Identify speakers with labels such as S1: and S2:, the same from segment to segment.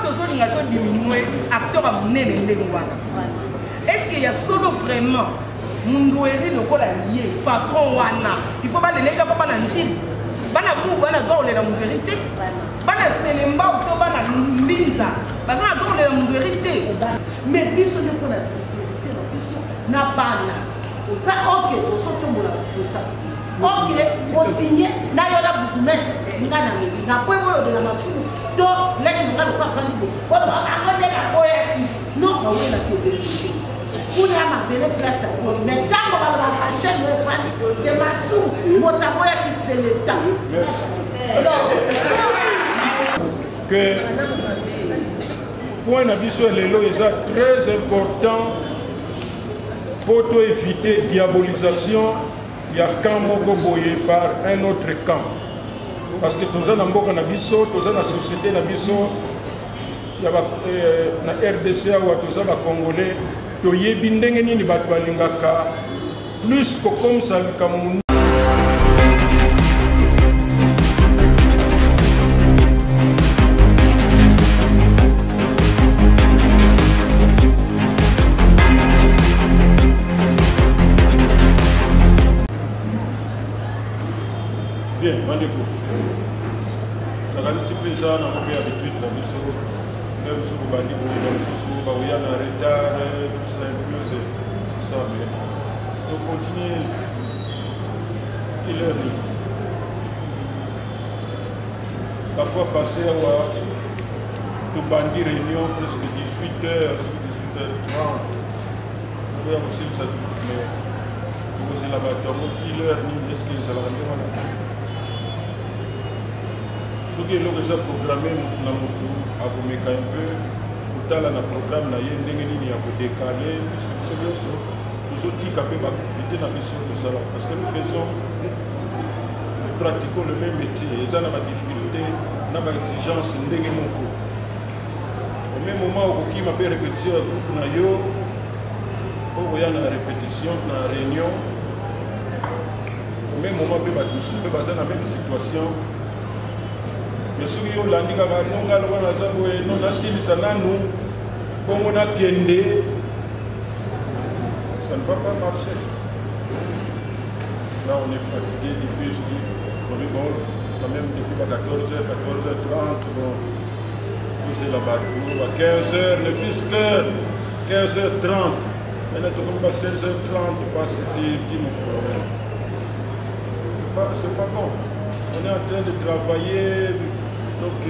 S1: Tozolinga to diminuer acteur ya monene ndenge wana? Est ce que ya solo vraiment Mundweri lokola ye patron wana, il faut baleleka mpo bana Njili, bana Bubu, bana droit kolela Mundweri te, bana Selembao to bana Mbinza baza na droit kolela Mundweri te?
S2: Mais biso nde mpo na sécurité na biso na bana, oza ok, ozotombola kosa ok, osigne na yo na bourgmestre, nga na lobi na po bolobela masumu to leki na nga lokola afandi boye, boloba bango nde naboyaki. Non, bawelaki obele kuna ya mabele place ya poli, mais ntango balobaka chaine oyo efandi te, masumu moto aboyaki, c'est l'état.
S3: Que point na biso ya lelo eza très important mpo to éviter diabolisation ya camp moko boye par un autre camp, parce que toza na mboka na biso, toza na société na biso ya ba, na RDC awa, toza bacongolais, toyebi ndenge nini bato balingaka plus kokomisa likambo. Bien, bandeko, nakanisi mpe eza na moko ya habitude na biso nde biso kobandi boye, na mosusu bakoya na retard, tout ça, un peu c'est ça, mais on continue. Il est la fois passée awa tobandi réunion presque 18 heures, 18 heures 30, okoya kosilisa, mais tokozela bato yango heure nini? Eske ezalaka nde wana? Soki eloko eza programme, motu na motu akomeka un peu kotala na programme na ye ndenge nini ya kodécaler, puisque biso nyonso tozotika mpe baactivité na biso tosala, parce que nous faisons, nous pratiquons le même métier, eza na badifficulté na baexigence ndenge moko. Au même moment okokima mpe répétition ya groupe na yo, okoya na répétition, na réunion, au même moment mpe bato mosusu mpe baza na même situation. Mais soki yo olandi kaka nonga lokola naza boye, no nasilisa nanu bongo nakende, ça ne va pas marcher. Là, on est fatigué depuis, je dis, on est bon quand même depuis 14h, 14h30. Bon, tozela bato ba 15h, ne fût que 15h30. Maintenant tokomi ba 16h30, passe ti mokolo. C'est pas bon. On est en train de travailler, donc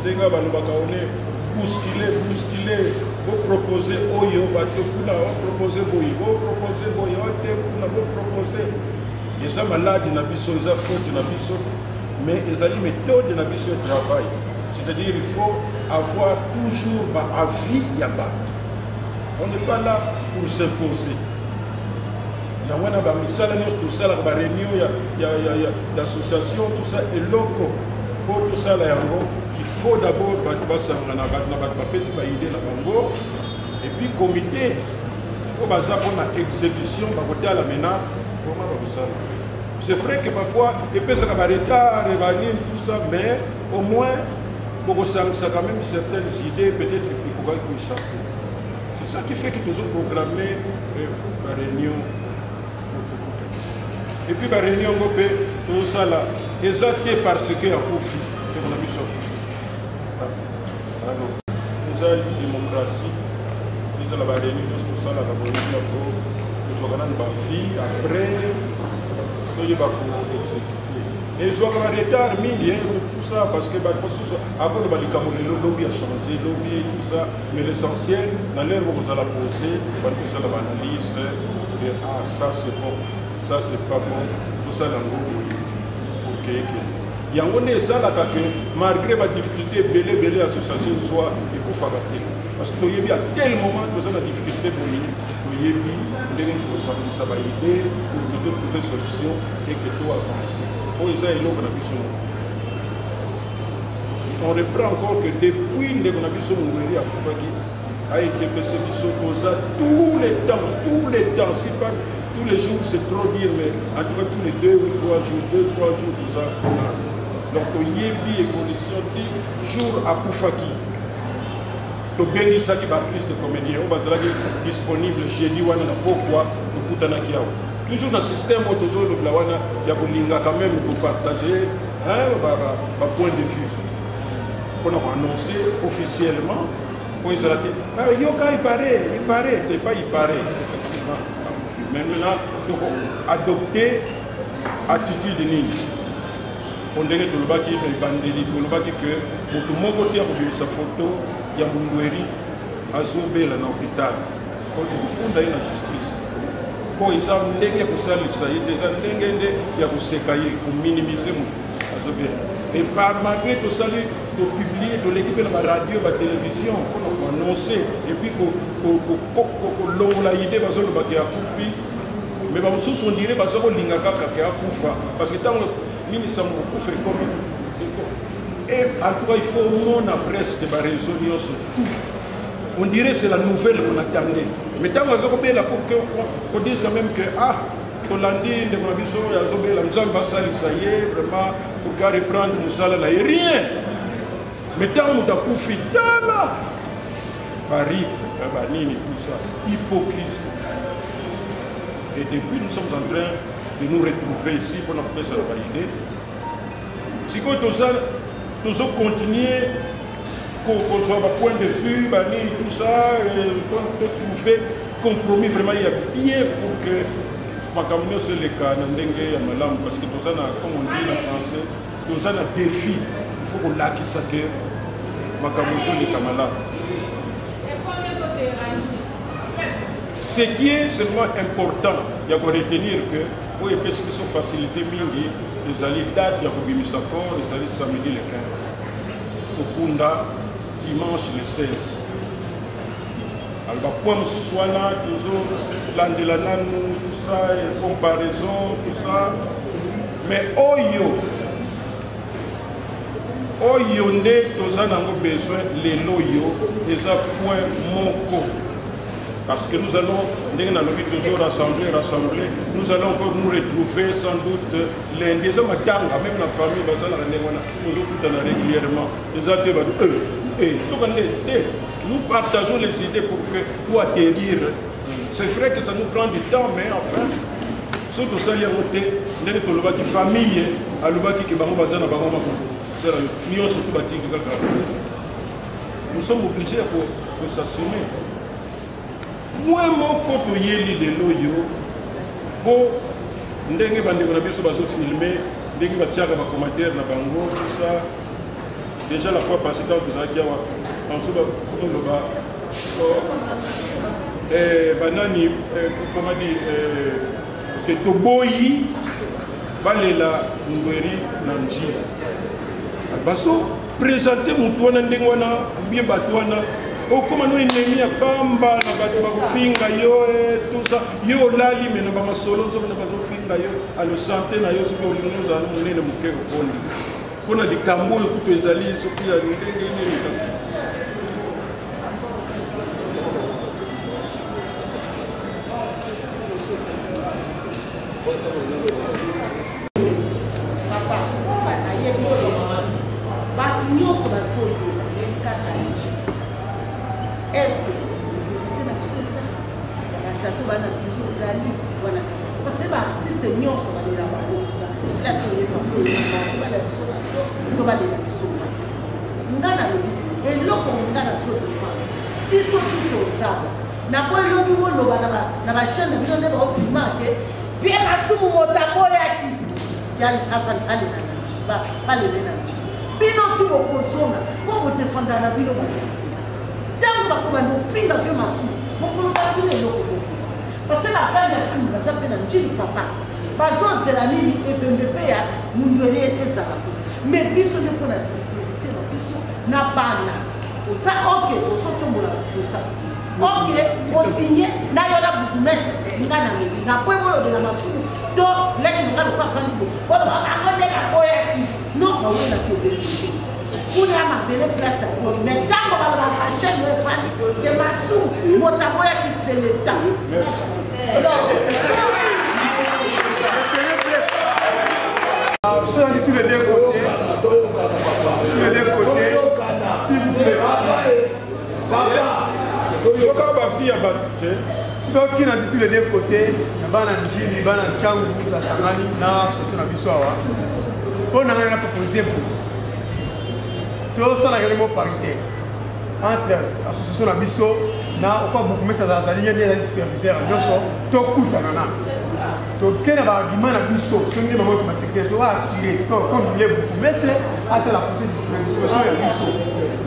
S3: ndenge balobaka, on est bousculé, bousculé. Bopropose oyo, bato kuna bapropose boye, bopropose boye, ote kuna bopropose. Eza maladi na biso, eza faute na biso, mais ezali méthode na biso ya travail, c'est-à-dire il faut avoir toujours baavis ya bato. On n'est pas là pour s'imposer. Yango wana bamisala nyonso tosalaka, baréunion d'association, tout ça, eloko mpo tosala yango, il faut d'abord bato basangana, bato na bato bapesi baidée na bango, et puis comité oyo baza mpona exécution bakotala maintenant comment bakosala. C'est vrai que parfois epesaka baretard, banini, tout ça, mais au moins bokosangisa quand même certaines idées, peut-être ekokaki koéchapper. C'est ça qui fait que toujours programmer baréunion, et puis baréunion yango mpe tozosala eza te parce que akufi, ndeko na biso akufi. Alors eza démocratie, ezala baréunion nyonso tosalaka boyebila po tozwaka nanu baavis, après toyeba koexécuter. Ezwaka baretard mingi, tout ça, parce que bato mosusu akoloba likambo lelo, lobi ya change, lobi, tout ça. Mais l'essentiel, na l'heure bokozala posé, bandi kosala baanalyse: ah, ça c'est bon, ça c'est pas bon, tosala yango boye, okeke. Yango nde esalaka ke malgré badifficulté ebele ebele, association ezwa ekufaka te, parce que toyebi à tel moment toza na difficulté boye, toyebi ndenge kosangisa baidée pour que to trouver solution et que to avance. Oyo eza eloko na biso moko. On reprend encore que depuis ndeko na biso Mungweri akufaki, AETPC biso toza tous les temps, tous les temps, si pas tous les jours, c'est trop dire, mais en tout cas tous les 2 ou 3 jours, 2, 3 jours, toza na Donc toyebi évolution ti jour akufaki. Tobengisaki baartiste comédien oyo bazalaki disponible jeudi wana na pokwa, tokutanaki awa toujours na système oyo tozolobela wana ya kolinga quand même kopartage bapoint de vue mpona koannonce officiellement po ezala te ah, yoka ipare ipare te pas ipare effectivement. Maintenant toko adopter attitude nini? Mpo ndenge tolobaki na ebandeli, tolobaki ke moto moko te akobimisa foto ya Mundweri azobela na hôpital mpo tokofunda ye na justice, mpo eza ndenge ya kosalisa ye te, eza ndenge nde ya koseka ye, kominimize moto azobela. Et par malgré tosali, topublie, toleki mpe na baradio, batelevizio mpona koannonce epuis kolongola ide bazolobaka ya akufi. Mais bamosusu on dirait baza kolinga kaka ke akufa, parce que ntango nini sango kokufa ekomi. Et en tout cas, il faut omona presque bareseau nyonso tout, on dirait c'est la nouvelle qu'on attendait. Mais ntango aza kobela, pour que qu'on dise quand même que ah, tolandi ndeko na biso oyo azobela, Nzambe asalisa ye vraiment pour ka reprendre mosala na ye, rien. Mais ntango moto akufi, tala barip banini, tout ça, hypocrisie. Et depuis, nous sommes en train de nous retrouver ici mpona kopesa na baide. Sikoyo tozocontinue kozwa bapoint de vue banini, tout ça, totrouve compromis vraiment ya bien pour que makambo nyonso eleka na ndenge ya malamu, parce que toza na, comme on dit na français, toza na défi. Il faut kolakisa ke makambo ezoleka malamu. Ce qui est seulement important ya koretenir que oyo epesi biso facilité mingi ezali date ya kobimisa corps, ezali samedi le 15, kokunda dimanche le 16. Alors bapoint mosusu wana tozolandela nanu, tout ça, comparaison, tout ça. Mais oyo oyo nde toza nango besoin lelo oyo eza point moko, parce que nous allons, ndenge nalobi, toujours rassembler, rassembler, nous allons encore nous retrouver sans doute lundi. Eza matanga, même na famille bazalaka ndenge wana, tozokutana régulièrement. Eza te bato soka nde te, nous partageons les idées pour que pour atterrir. C'est vrai que ça nous prend du temps, mais enfin so tosali yango te ndenge tolobaki, famille alobaki ke bango baza na bango makambo nyonso to batiki kaka, nous sommes obligés ya kosassumer. Point moko toyeli lelo oyo, mpo ndenge bandeko na biso bazofilme, ndenge batiaka bacommentaire na bango, tout ça. Déjà la fois passée, ntango tozalaki awa, banso toloba banani, comment dire, ke toboyi balela Ngweri na Njili, bazo présente motu wana ndenge wana bien, bato wana okóma no ennemi ya pamba na bato, bakofinga yo, tout ça. Yo olali me na bamasolo nzomona bazofinga yo. Alo sante na yo, soki olingi ozala monene moke, okondi mpona likambo oyo kutu ezali soki ya ndenge nini kaka.
S2: Papa ayebi bato nyonso bazolela kaka nji. Est-ce sécurité na biso eza batato bana biro ezali wana? Parce que baartiste nyonso balela bango place oyeba balela biso to balela biso wana. Nga nalobi eloko nga nazodefendre biso tu toza napo elobi boloba na bachaîne na bino nde baofilmake vie Masumu, moto aboyaki alela na balele na nji. Bino tu bokozonga mpo bodefendaka na bino bato. Ntango bakobanda ofinga vie Masumu, bokoloba na bino eloko moko te, parce que baganda fulu baza mpe na Njili. Papa, bazozela nini? Ebembe mpe ya Mundwele ezala kuna. Mais biso nde mpo na sécurité na biso na bana, oza ok, ozotombola kosa ok, osigne na yo na bourgmestre, nga na lobi na po bolobela Masumu to leki na nga lokola afandi bo boloba bango nde naboyaki. Non, bawelaki obele kuna ya mabele place ya poli. Mais ntango balobaka chaîne oyo efandi ke Masumu moto aboyaki, c'est l'état.
S4: Soki tous les deux côtés.
S3: bato te.
S4: Soki na tous les deux côtés, na bana Njili, bana Tshangu basangani na association na biso awa, mpo na ngai na propose boye, tosalaka eloko paritaire entre association na biso na okwa bourgmestre azali ye nde azali superviseur ya nyonso, tokutana na toke na baargument na biso, soki nde mama toma secteur to assuré comme il est bourgmestre atala disposition ya biso.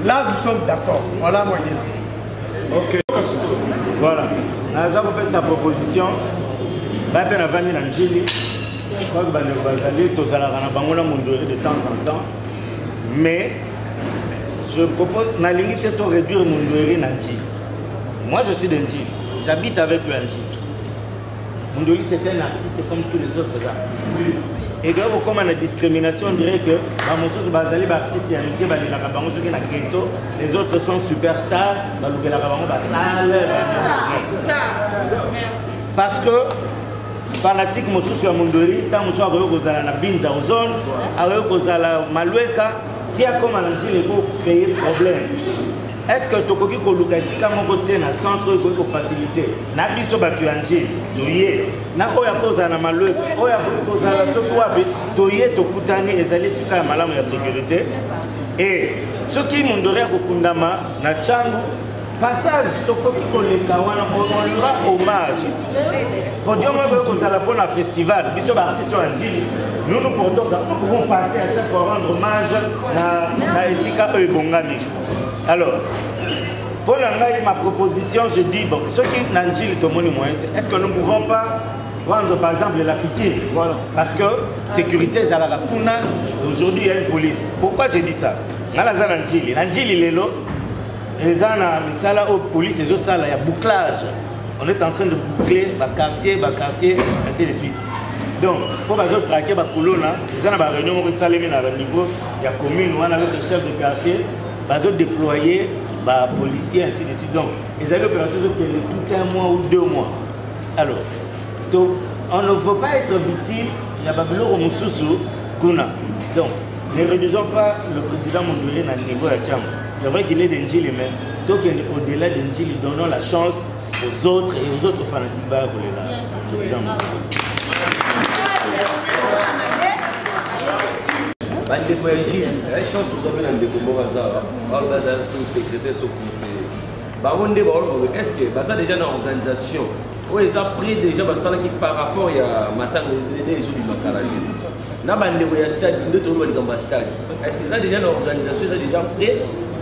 S4: Là nous sommes d'accord, voilà moi idée.
S3: Ok.
S5: Voilà, naza kopesa proposition. Ngai mpe navandi na Njili, kwaki bandeko bazali, tozalaka na bango na Mondori de temps en temps, mais je propose, nalingi te to réduire Mondori na Njili. Moi je suis de Njili, j'habite avec lui à Njili. Mondori, c'est un artiste comme tous les autres artistes. Et donc comme na discrimination, on dirait que bamosusu bazali baartiste ya mike, balelaka bango soki na ghetto, les autres sont superstars, balukelaka bango basale, parce que fanatique mosusu ya Mondori, ntango mosusu akoki kozala na Binza Ozone, akoki kozala Malweka, ti akoma na Njili, ekocréer problème. Est ce que tokoki koluka esika moko te na centre oyo ekoki kofacilité na biso bato ya Njili, toye na oyo akozala na Malweka, oyo akoki kozala soki wapi, toye tokutani, ezali esika ya malamu ya sécurité. E soki Mondori akokundama na Tshangu, passage tokoki koleka wana, on lui rend hommage. Podium oyo ekoki kozala mpona festival, biso baartiste oyo ya Njili, nous nous portons, nous pouvons passer à chaque fois rendre hommage na esika oyo ebongami. Alors mpo na ngai, ma proposition, je dis, bon, soki na Njili tomoni moyen te, est ce que nous ne pouvons pas prendre par exemple la Fikine?
S4: Voilà.
S5: Parce que sécurité ezalaka kuna, aujourd'hui il y a une police. Pourquoi je dis ça? Ngai naza na Njili, na Njili lelo eza na misala oyo police ezosala ya bouclage. On est en train de boucler baquartier baquartier, ainsi de suite. Donc mpo bazotraquer bakuluna, eza na baréunion moko esalemi na baniveau ya commune wana avec le chef de quartier, bazodéployer bapolicier, ainsi de suite. Donc ezali opération ezokende tout un mois ou 2 mois. Alors to, on ne veut pas être victime ya babiloko mosusu kuna. Donc ne réduisons pas le président Mondori na niveau ya Tshangu. C'est vrai qu'il est de Njili, mais tokende au-delà de Njili, donnons la chance aux autres et aux autres fanatiques baya kolela président Mondori.
S6: Bandeko ya Njili, chance toza mpe na ndeko moko aza awa, baza so secrétaire, so conseiller. Bango nde baoloba, est ce que baza déjà na organisation oyo eza près déjà basalaki par rapport ya matanga nde ezobima kala te na bandeko ya stade? Nde toloba likambo ya stade, est ce que eza déjà na organisation, eza déjà prêt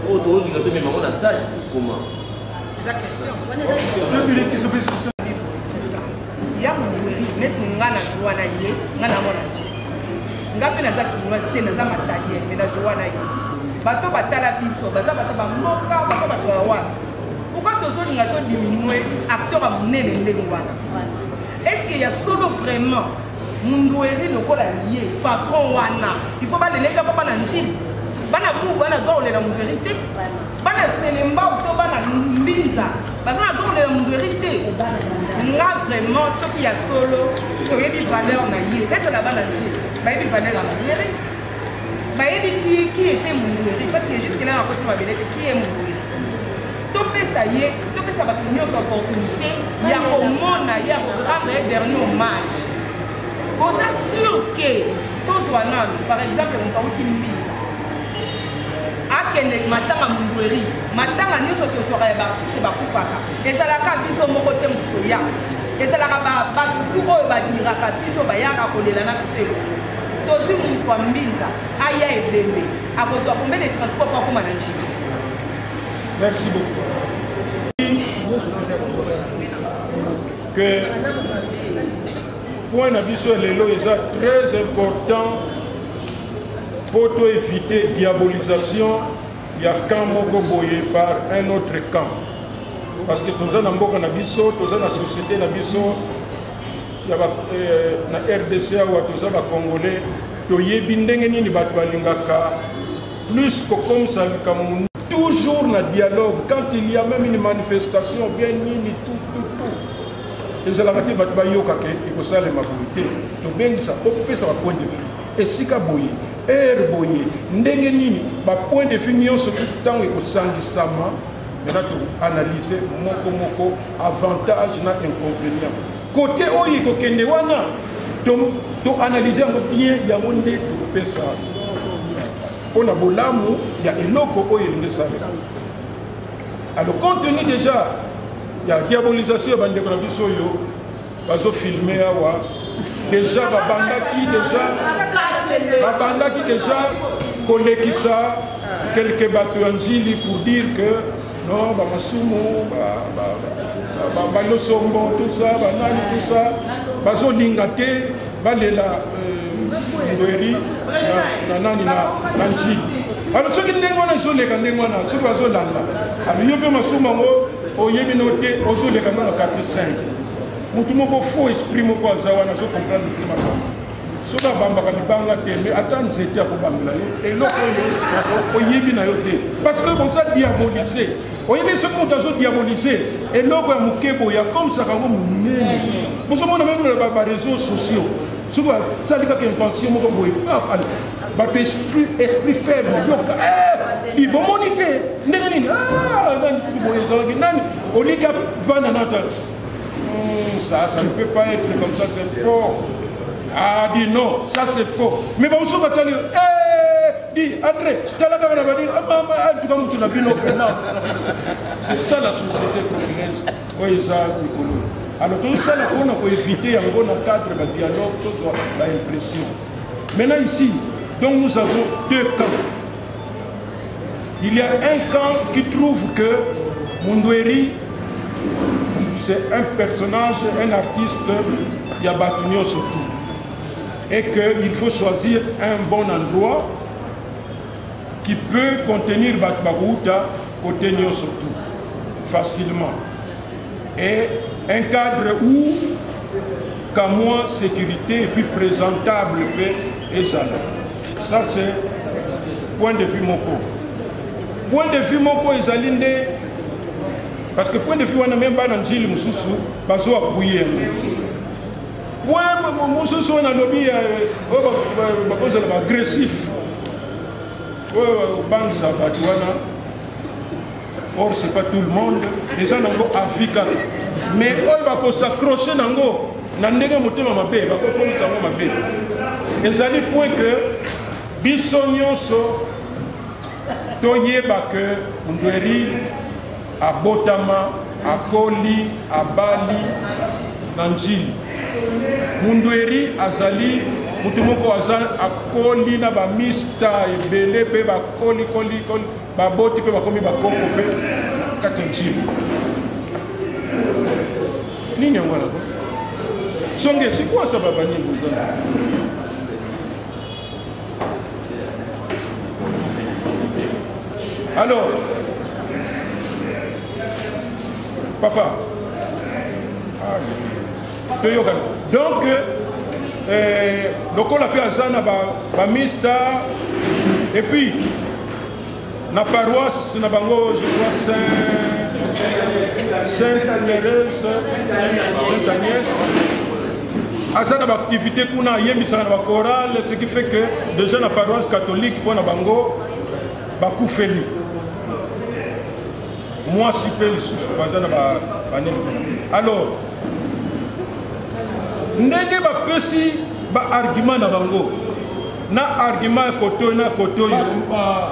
S6: oyo tozolinga tomema yango na stade, comment?
S1: Eza question ya Mondweri. Neti nga na joa na ye, nga na mona nje, nga mpe naza kinoise te, naza matadienne, mais na joa na ye. Bato batala biso, baza bato bamboka, baza bato ya wana. Pourquoi tozolinga todiminue acteur ya monene ndenge wana? Est ce que ya solo vraiment Mundueri lokola ye patron wana, il faut baleleka mpo bana Njili, bana bu bana droit kolela Mundueri te, bana Selembao to bana Mbinza baza na droit kolela Mundueri te? Nga vraiment, soki ya solo toyebi valeur na ye, ezala bana Njili bayebi valeur ya Mundueri, bayebi qui était Mundueri, parce que jusque là nakoti mabele te qui est Mundueri. Topesa ye, topesa bato nyonso opportunité ya komona ye, ya korendre ye dernier hommage. Oza sûr ke tozwa nano par exemple moto awuti Mbinza akende matanga Mundueri? Matanga nyonso tozwaka ya baartiste bakufaka, ezalaka biso moko te moto toyaka, ezalaka batutu oyo badiraka biso, bayaka kolela na biso elongo. Tozwi moto ya Mbinza aya ebembe, akozwa combien de transport po akóma na Njili?
S3: Merci beaucoup. Que point na biso lelo eza très important po to éviter diabolisation ya camp moko boye par un autre camp, parce que toza na mboka na biso, toza na société na biso ya ba, na RDC awa, toza bacongolais, toyebi ndenge nini bato balingaka plus kokomisa likambo. Toujours na dialogue, quand il y a même une manifestation bien nini, tout tout tout, ezalaka te bato bayokaka ekosalema boye te. Tobengisa, opesa bapoint de vue, esika boye, heure boye, ndenge nini, bapoint de vue nyonso ntango ekosangisama. Maintenant toanalyse moko moko avantage na inconvénient. Côté oyo ekokende wana toanalyse yango bien, yango nde tokopesa mpo na bolamu ya eloko oyo elingi esalema. Alors compte tenu déjà ya diabolisation ya bandeko na biso oyo bazofilme awa déjà babandaki déjà babandaki déjà kolekisa quelque bato ya njili pour dire que non bamasumu balosombo tout ça banani tout ça bazolinga te balela ndweri na nani na njili. Alors soki ndenge wana ezoleka ndenge wana, soki bazolanda, alors yo mpe masumu yango oyebi no te, ozoleka ngo na quartier 5, motu moko faux esprit moko aza wana azocomprendre te makambo. Soki abambaka libanga te, mais ata nzete akobambela yo eloko oyo oyebi na yo te, parce que boza diabolise. Oyebi soki moto azodiabolise eloko ya moke boye, akomisaka yango monene. Bozomona meme na bareseau sociaux, soki basali kaka invention moko boye, bato esprit faible yoka bomoni te ndenge nini boye ezalaki nani olika vanda nata. Ça, ça ne peut pas être comme ça, c'est faux. Ah, dit non, ça c'est faux. Mais bon, soki batali, dit André, tala kaka na badini, en tout cas mutu na bino vraiment. C'est ça la société congolaise oyo eza mikolo. Alors tozosala mpona koéviter yango na cadre ba dialogue, tozwa ba impression. Maintenant ici, donc nous avons deux camps. Il y a un camp qui trouve que Mundweri, c'est un personnage, un artiste ya bato nyonso tout, et qu'il faut choisir un bon endroit qui peut contenir bato bakouta côté nyonso tout facilement, et un cadre où kamwa sécurité et puis présentable mpe ezala. Ça c'est point de vue moko. Point de vue moko ezali nde, parce que point de vue wana même bana njili mosusu bazo appuyer yango. Point mosusu oyo nalobi, oyo bakozala baagressif, oyo obangisa bato wana, or c'est pas tout le monde, eza nango avis kaka, mais oyo bakos'accroche nango na ndenge motema mabe, bakokomisa yango mabe. Ezali point que biso nyonso toyeba ke Ndweri abotama, akoli, abali na Njili. Mundweri azali motu moko aza akoli na bamista ebele mpe bakolikolikoli, baboti mpe bakomi bakoko mpe kati ya Njili. Nini yango wana songe, c'est quoi ça? Babanini bozana? Alors papa toyokana. Donc lokola mpe aza na bamista et puis na paroisse na bango, je crois Saint Thérèse, Saint Agnès, aza na baactivité kuna, ayembisaka na bachorale, ce qui fait que déjà na paroisse catholique mpo na bango bakufeli mwasi mpe lisusu baza na banini kuna. Alors ndenge bapesi baargument na bango, na argument kote oyo na kote oyo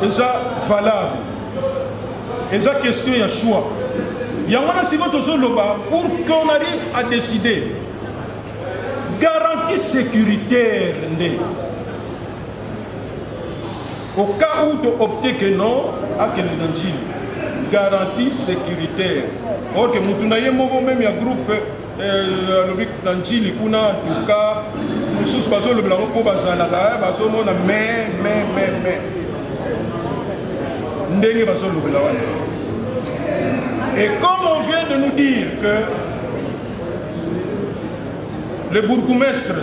S3: eza valable, eza question ya choix. Yango wana sikoyo tozoloba pour qu'on arrive à décider garantie sécuritaire nde au cas où to opte que non, akende na Njili, garantie sécuritaire. Ok, mutu na ye moko même ya groupe alobi na Njili kuna, en tout cas mosusu bazolobela yango mpo bazalaka bazomona, mais ndenge bazolobela wana. Et comme on vient de nous dire que le bourgmestre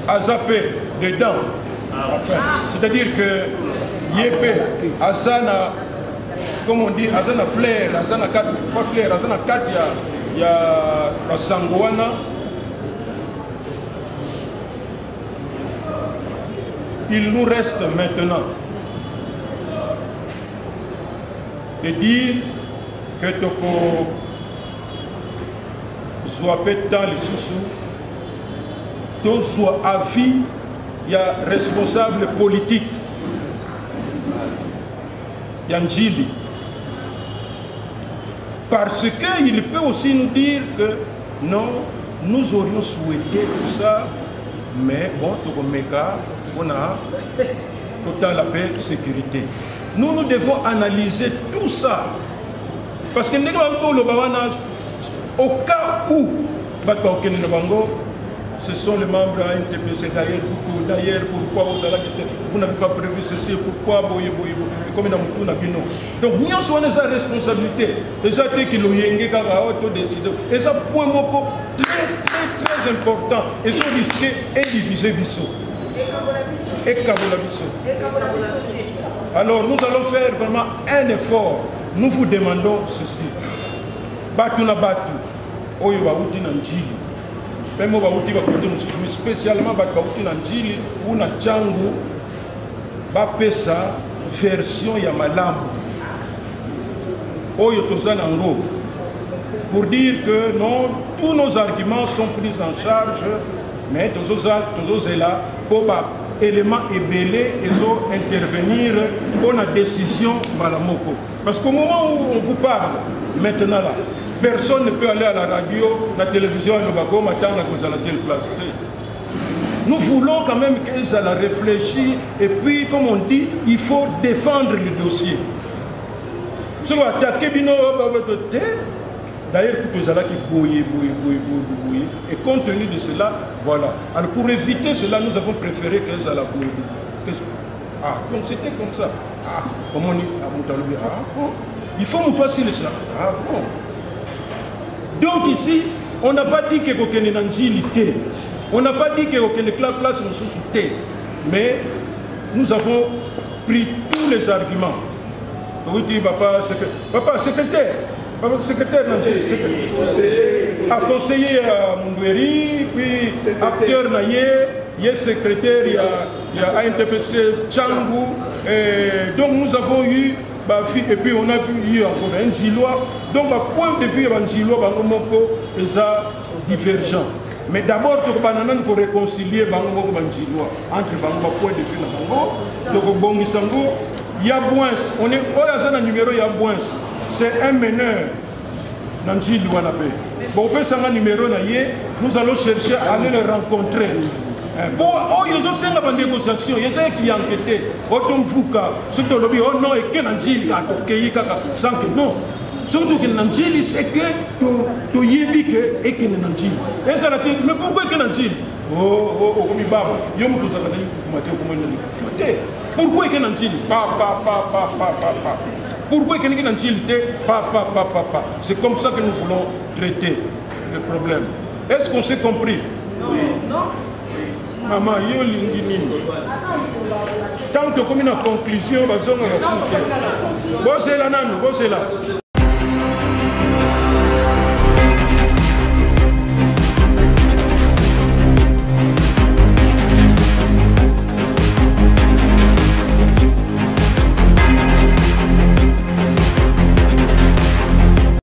S3: aza mpe dedans, enfin, c'est-à-dire que ye mpe aza na, comme on dit, aza na flair, aza na kati, pas flair, aza na kati ya basango wana. Il nous reste maintenant de dire Que toko zwa mpe temps lisusu tozwa avis ya responsable politique ya Njili parce que il peut aussi nous dire que non, nous aurions souhaité tout ça, mais bon, tokomeka mpona totala mpe sécurité. Nous, nous devons analyser tout ça parce que ndenge bauti koloba wana, au cas où bato bakokende na bango, ce sont les membres à NTPC. D'ailleurs, d'ailleurs, pourquoi vous allez, vous n'avez pas prévu ceci, pourquoi boye boye boye, comme na mutu na bino. Donc nyonso wana eza responsabilité, eza te ki loyenge kaka oyo to décider. Eza point moko très très très important, ezo risquer ediviser biso, ekabola biso. Alors nous allons faire vraiment un effort. Nous vous demandons ceci: bato na bato oyo bauti na Njili mpe mo bauti bakote mosusu, mais spécialement bato bauti na Njili ou na Tshangu, bapesa version ya malamu oyo toza nango pour dire que non, tous nos arguments sont pris en charge, mais tozozela mpo baélément ebele ezo intervenir mpo na décision mbala moko. Parce qu'au moment où on vous parle maintenant là, personne ne peut aller à la radio, la télévision, alobako matanga kozala telle place te. Nous voulons quand même qu'elle la réfléchir et puis, comme on dit, il faut défendre le dossier. Soki attaquer bino te, d'ailleurs kutu ezalaki boye boye boye boye boye, et compte tenu de cela, voilà. Alors pour éviter cela, nous avons préféré que ezala boye. Ah, donc c'était comme ça. Ah, omoni moto alobi: ah bon, il faut moto asilisa. Ah bon, donc ici on n'a pas dit que kokende na Njili te, on n'a pas dit que kokende place mosusu te, mais nous avons pris tous les arguments. Oui, papa, papa secrétaire, papa secrétaire na Njili, a conseiller à Mundweri, puis acteur na ye, ye secrétaire ya ANTPC Tshangu. Et donc nous avons eu ba, et puis on a vu eu encore un Njilois. Donc ba point de vue ya Njilois bango moko eza divergent. Mais d'abord tokobanda nani koréconcilier bango moko Banjilois entre bango, ba point de vue na bango tokobongisa yango. Ya Boins, on est oyo aza na numéro ya Boins, c'est un meneur na Njili wana mpe bopesanga numéro na ye, nous allons chercher à aller le rencontrer. Po oyo ezosenga banégociation, ezalaki yanke te otomvuka. Soki tolobi o non, eke na Njili, tokei kaka sans que non. Soki tokende na Njili, c'est que toyebi ke ekende na Njili, ezala te mais pourquoi eke na Njili? Okomi baba, yo moto ozalaka na likukuma te, okomoni na likukuma te. Pourquoi eke na Njili? Pa pa pa pa pa pa pa. Pourquoi ekendeki na Njili te? Pa pa pa pa pa. C'est comme ça que nous voulons traiter le problème. Est-ce qu'on s'est compris?
S1: Non, non.
S3: Mama, yo olingi nini? Ntango tokomi na conclusion, bazongaka su te. Bozela nanu, bozela.